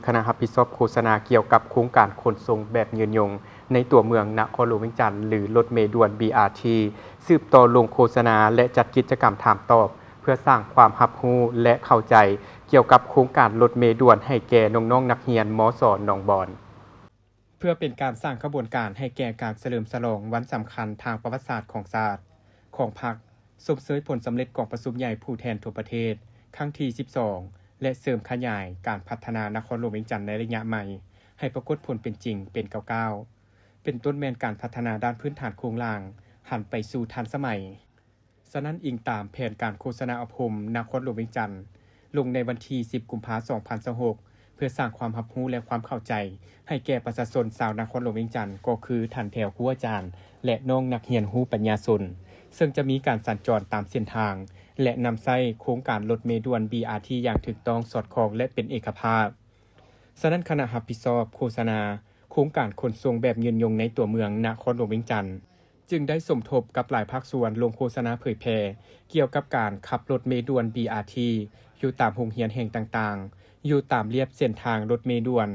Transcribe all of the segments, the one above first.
ຄະນະຮັບຜິດຊອບໂຄສະນາກ່ຽວກັບໂຄງການຂົນສົ່ງແບບຍືນຍົງໃນຕົວເມືອງນະຄອນຫຼວງວຽງຈັນ ຫຼື ລົດເມດ່ວນ ບີອາທີ ສືບຕໍ່ລົງໂຄສະນາ ແລະ ຈັດກິດຈະກຳຖາມຕອບ ເພື່ອສ້າງຄວາມຮັບຮູ້ ແລະ ເຂົ້າໃຈກ່ຽວກັບໂຄງການລົດເມດ່ວນໃຫ້ແກ່ນ້ອງໆນັກຮຽນ ມສ ໜອງບອນ. ເພື່ອເປັນການສ້າງຂະບວນການໃຫ້ແກ່ການສະເຫຼີມສະຫຼອງວັນສຳຄັນທາງປະຫວັດສາດຂອງຊາດ, ຂອງພັກ, ຊົມເຊີຍຜົນສຳເລັດກອງປະຊຸມໃຫຍ່ຜູ້ແທນທົ່ວປະເທດຄັ້ງທີສິບສອງ ແລະ ເສີມຂະຫຍາຍການພັດທະນານະຄອນຫຼວງວຽງຈັນໃນໄລຍະໃໝ່ ໃຫ້ປາກົດຜົນເປັນຈິງເປັນກ້າວໆ ເປັນຕົ້ນແມ່ນການພັດທະນາດ້ານພື້ນຖານໂຄງລ່າງ ຫັນໄປສູ່ທັນສະໄໝ. ສະນັ້ນ, ອີງຕາມແຜນການໂຄສະນາອົບຮົມນະຄອນຫຼວງວຽງຈັນ ລົງໃນວັນທີສິບ ກຸມພາ ສອງພັນຊາວຫົກ ເພື່ອສ້າງຄວາມຮັບຮູ້ ແລະ ຄວາມເຂົ້າໃຈໃຫ້ແກ່ປະຊາຊົນຊາວນະຄອນຫຼວງວຽງຈັນ ກໍຄືທ່ານແຖວຄູອາຈານ ແລະ ນ້ອງນັກຮຽນຮູ້ປັນຍາຊົນ, ເຊິ່ງຈະມີການສັນຈອນຕາມເສັ້ນທາງ ແລະ ນຳໃຊ້ໂຄງການລົດເມດ່ວນ ບີອາທີ ຢ່າງຖືກຕ້ອງ, ສອດຄ່ອງ ແລະ ເປັນເອກະພາບ. ສະນັ້ນ, ຄະນະຮັບຜິດຊອບໂຄສະນາໂຄງການຂົນສົ່ງແບບຍືນຍົງໃນຕົວເມືອງນະຄອນຫຼວງວຽງຈັນ ຈຶ່ງໄດ້ສົມທົບກັບຫຼາຍພາກສ່ວນລົງໂຄສະນາເຜີຍແຜ່ກ່ຽວກັບການຂັບລົດເມດ່ວນ ບີອາທີ ຢູ່ຕາມໂຮງຮຽນແຫ່ງຕ່າງໆ, ຢູ່ຕາມລຽບເສັ້ນທາງລົດເມດ່ວນ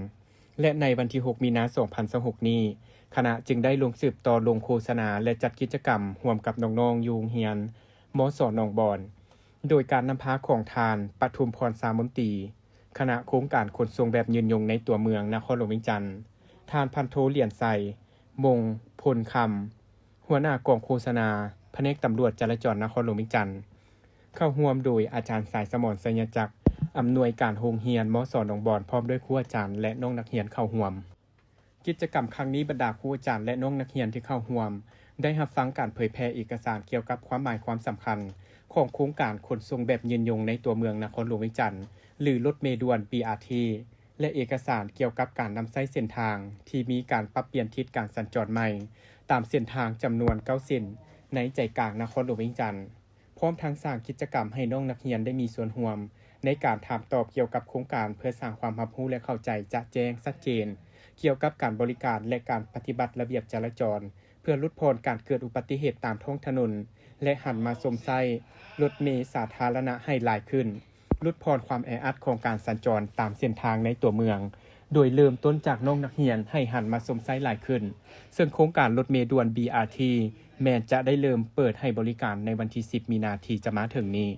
ແລະ ໃນວັນທີຫົກ ມີນາ ສອງພັນຊາວຫົກນີ້, ຄະນະຈຶ່ງໄດ້ລົງສືບຕໍ່ລົງໂຄສະນາ ແລະ ຈັດກິດຈະກຳຮ່ວມກັບນ້ອງໆຢູ່ໂຮງຮຽນ ມສ ໜອງບອນ ໂດຍການນຳພາຂອງທ່ານ ປະທຸມພອນ ຊາມົນຕີ, ຄະນະໂຄງການຂົນສົ່ງແບບຍືນຍົງໃນຕົວເມືອງນະຄອນຫຼວງວຽງຈັນ, ທ່ານ ພັນໂທ ຫຼຽນໄຊ ມົງພົນຄຳ, ຫົວໜ້າກອງໂຄສະນາ ພະແນກຕຳຫຼວດຈະລາຈອນນະຄອນຫຼວງວຽງຈັນ, ເຂົ້າຮ່ວມໂດຍອາຈານ ສາຍສະໝອນ ໄຊຍະຈັກ, ອຳນວຍການໂຮງຮຽນ ມສ ໜອງບອນ ພ້ອມດ້ວຍຄູອາຈານ ແລະ ນ້ອງນັກຮຽນເຂົ້າຮ່ວມ. ກິດຈະກຳຄັ້ງນີ້, ບັນດາຄູອາຈານ ແລະ ນ້ອງນັກຮຽນທີ່ເຂົ້າຮ່ວມ ໄດ້ຮັບຟັງການເຜີຍແຜ່ເອກະສານກ່ຽວກັບຄວາມໝາຍຄວາມສຳຄັນຂອງໂຄງການຂົນສົ່ງແບບຍືນຍົງໃນຕົວເມືອງນະຄອນຫຼວງວຽງຈັນ ຫຼື ລົດເມດ່ວນ ບີອາທີ ແລະ ເອກະສານກ່ຽວກັບການນຳໃຊ້ເສັ້ນທາງທີ່ມີການປັບປ່ຽນທິດການສັນຈອນໃໝ່ ຕາມເສັ້ນທາງຈຳນວນເກົ້າເສັ້ນໃນໃຈກາງນະຄອນຫຼວງວຽງຈັນ. ພ້ອມທັງສ້າງກິດຈະກຳໃຫ້ນ້ອງນັກຮຽນໄດ້ມີສ່ວນຮ່ວມໃນການຖາມຕອບກ່ຽວກັບໂຄງການ ເພື່ອສ້າງຄວາມຮັບຮູ້ ແລະ ເຂົ້າໃຈຈະແຈ້ງຊັດເຈນກ່ຽວກັບການບໍລິການ ແລະ ການປະຕິບັດລະບຽບຈະລາຈອນ ເພື່ອຫຼຸດຜ່ອນການເກີດອຸບັດຕິເຫດຕາມທ້ອງຖະໜົນ ແລະ ຫັນມາຊົມໃຊ້ລົດເມສາທາລະນະໃຫ້ຫຼາຍຂຶ້ນ, ຫຼຸດຜ່ອນຄວາມແອອັດຂອງການສັນຈອນຕາມເສັ້ນທາງໃນຕົວເມືອງ, ໂດຍເລີ່ມຕົ້ນຈາກນ້ອງນັກຮຽນໃຫ້ຫັນມາຊົມໃຊ້ຫຼາຍຂຶ້ນ, ເຊິ່ງໂຄງການລົດເມດ່ວນ ບີອາທີ ແມ່ນຈະໄດ້ເລີ່ມເປີດໃຫ້ບໍລິການໃນວັນທີສິບ ມີນາ ທີ່ຈະມາເຖິງນີ້.